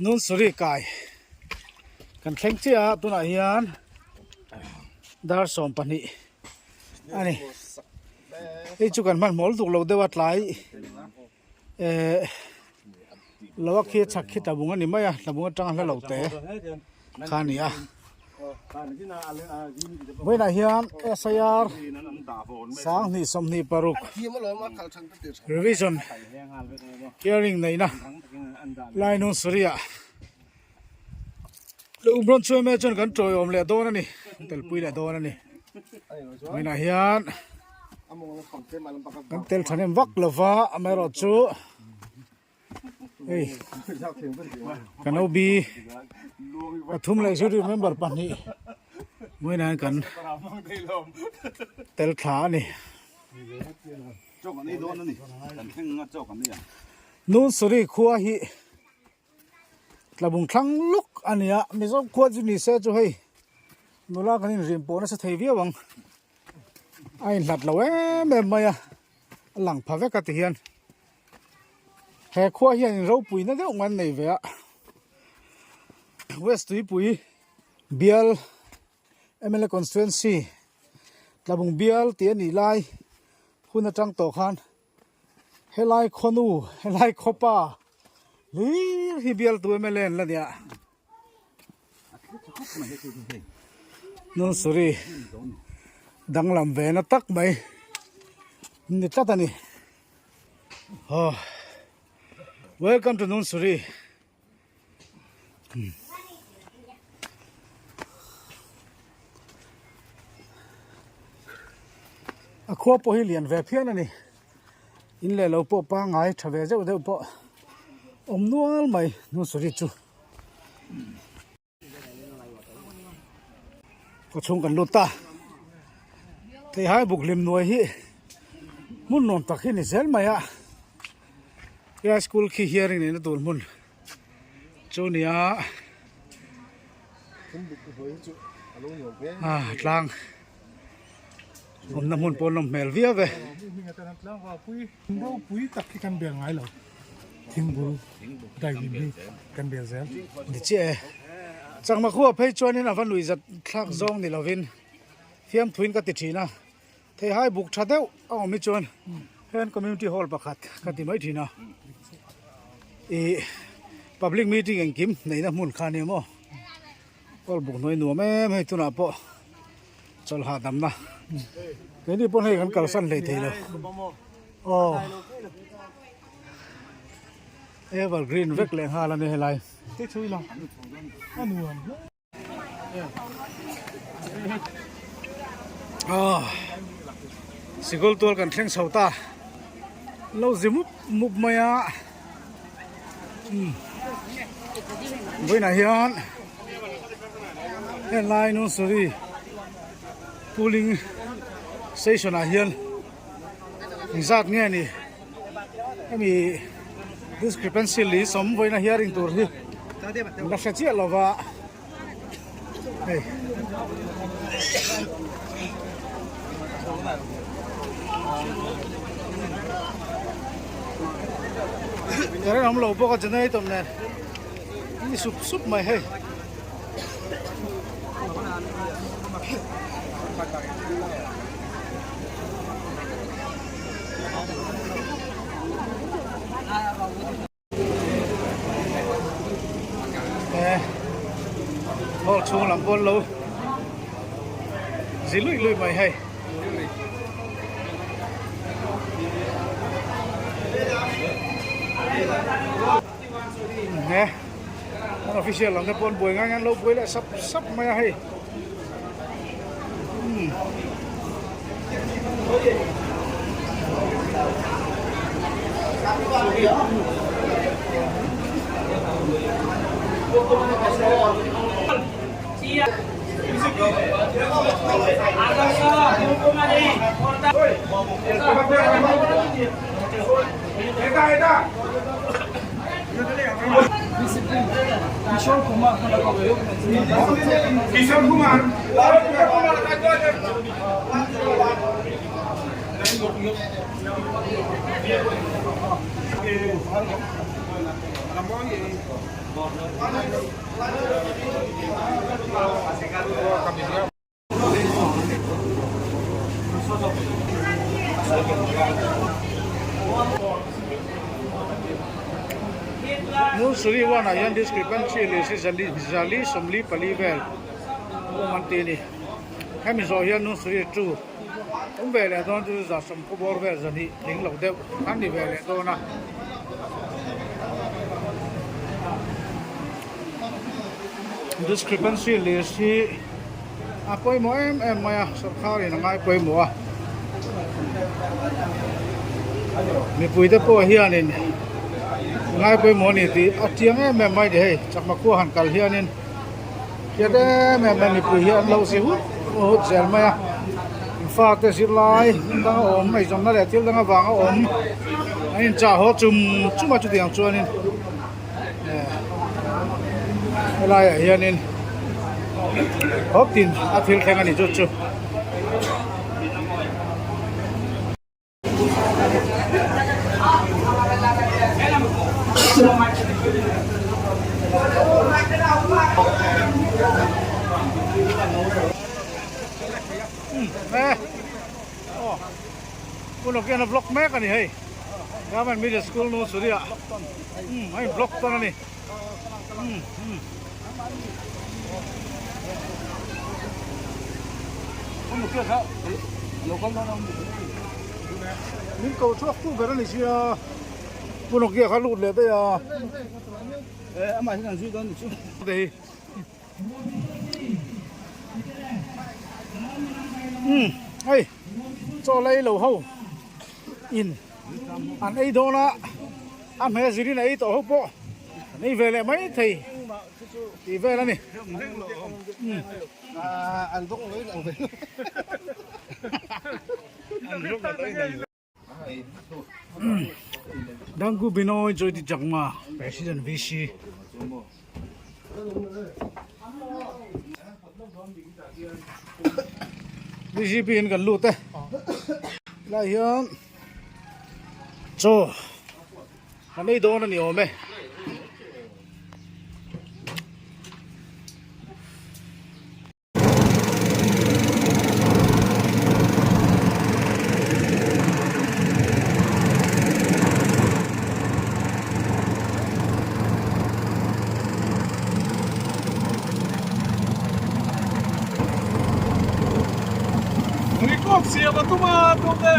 Nunsuri kai kan thleng chiah a tunah hian dar 12 a ni hei chu kan hmanhmawh lutuk lo deuh a tlai eh lo a khi a chhak khi tlabung a ni mai a tlabung atanga hla lo te kha a ni a vawiinah hian SIR 2026 revision hearing neihna Lainun Suri-ah leh Umrawn Chuaime chuan kan tawiawm leh dawn a ni telpui leh dawn a ni vawiinah hian kan tel thahnem vak lova amaherawhchu Hei kan OB pathum leh executive member pahnih mawiin ah hian kan tel thla a ni. Nunsuri khua hi tlabung thlang lawk a ni a, Mizo khua chu ni se chu hei nula kan inrin pawh nasa thei viau ang a inhlat lo em em mai a, a lang pha vek a ti hian. He khua hian in ropui na deuh mai an nei ve a West Tuipui bial mla constituency Tlabung bial tih a nih lai hun atang tawh khan helai khawnu helai khawpa hlir hi bialtu mla an la nia Nursery danglam ve na tak mai ni tlat a ni. Oh, welcome to Nunsuri. Hmm. A khua pawh hi lian ve phian a ni. In leh lo pawh pangai tha ve zeuh deuh pawh awm nual mai Nunsuri chu. Khaw chhung kan lut ta theihai buk hlim nuai hi hmun nuam tak hi ni zel mai a helai school khi hearing neihna tur hmun chu a ni a ah tlang awmna hmun pawh a nawm hmel viau e. Ropui tak hi kan bel ngai lo thingbul daihlim hi kan bel zel. Ni chiah e. Chakma khua phei chuanin a va nuih zat thlak zawng ni lovin fiamthuin ka ti thin a, theihai buk tha deuh a awm hi chuan hen community hall pakhat ka ti mai thin a, ih public meeting engkim neihna hmun kha a ni maw. Kawl buk hnuai nuam em hei tunah pawh chawlh hahdamna keini pawn hei kan kalsan hlei thei lo aw evergreen vek leh nghal a ni helai aw sikul tual kan thleng chho ta lo zi mup mup mai a. Vawiinah hian henglai Nursery Pooling Station ah hian engzat nge ni hemi discrepancy list awm vawiina hearing tur hi la hre chiah lova hei. Current awm lo bawk a generator nen ni sup sup mai hei. Hall chhung lam pawh an lo zi luih luih mai hei. Nge an official lam te pawh an buai ngai an lo buai leh sap sap mai a hei. Nursery one ah hian discrepancy list hi zali zali 44 vel awm an ti a ni hemi zawh hian nursery two awm ve leh dawn chu 110 bawr vel zahnih tling lo deuh an ni ve leh dawn a. Discrepancy list hi a pawimawh em em mai a sawrkar in a ngai pawimawh a mipui te pawh hianin ngai pawimawh a ni tih a chiang em em mai a ni hei chakma khua han kal hianin hriat em em mai mipui hi an lo zi hut hut zel mai a fate zirlai hmun danga awm eizawnna leh thil dang avanga awm an inchah haw chum chum a chutiang chuanin. Helaiah hianin hawp tin a thil thleng a ni chu chu. Hun hian a vlog mek a ni hei Government Middle School nu Suri ah umm a in vlog tawn a ni umm umm. Min ko chhuak tu ber a ni sia Pu Nokia kha lut leh daih a. Umm hei chaw lei lo ho in an ei dawn a a hmel zir in a ei tawh ho pawh an ei ve leh mai thei tih vel a ni umm. Dangku Binoy Joyti Chakma President VC BJP in kan lut e lai hian chaw kan ei dawn a ni awm e. Record siam a tum a tum e.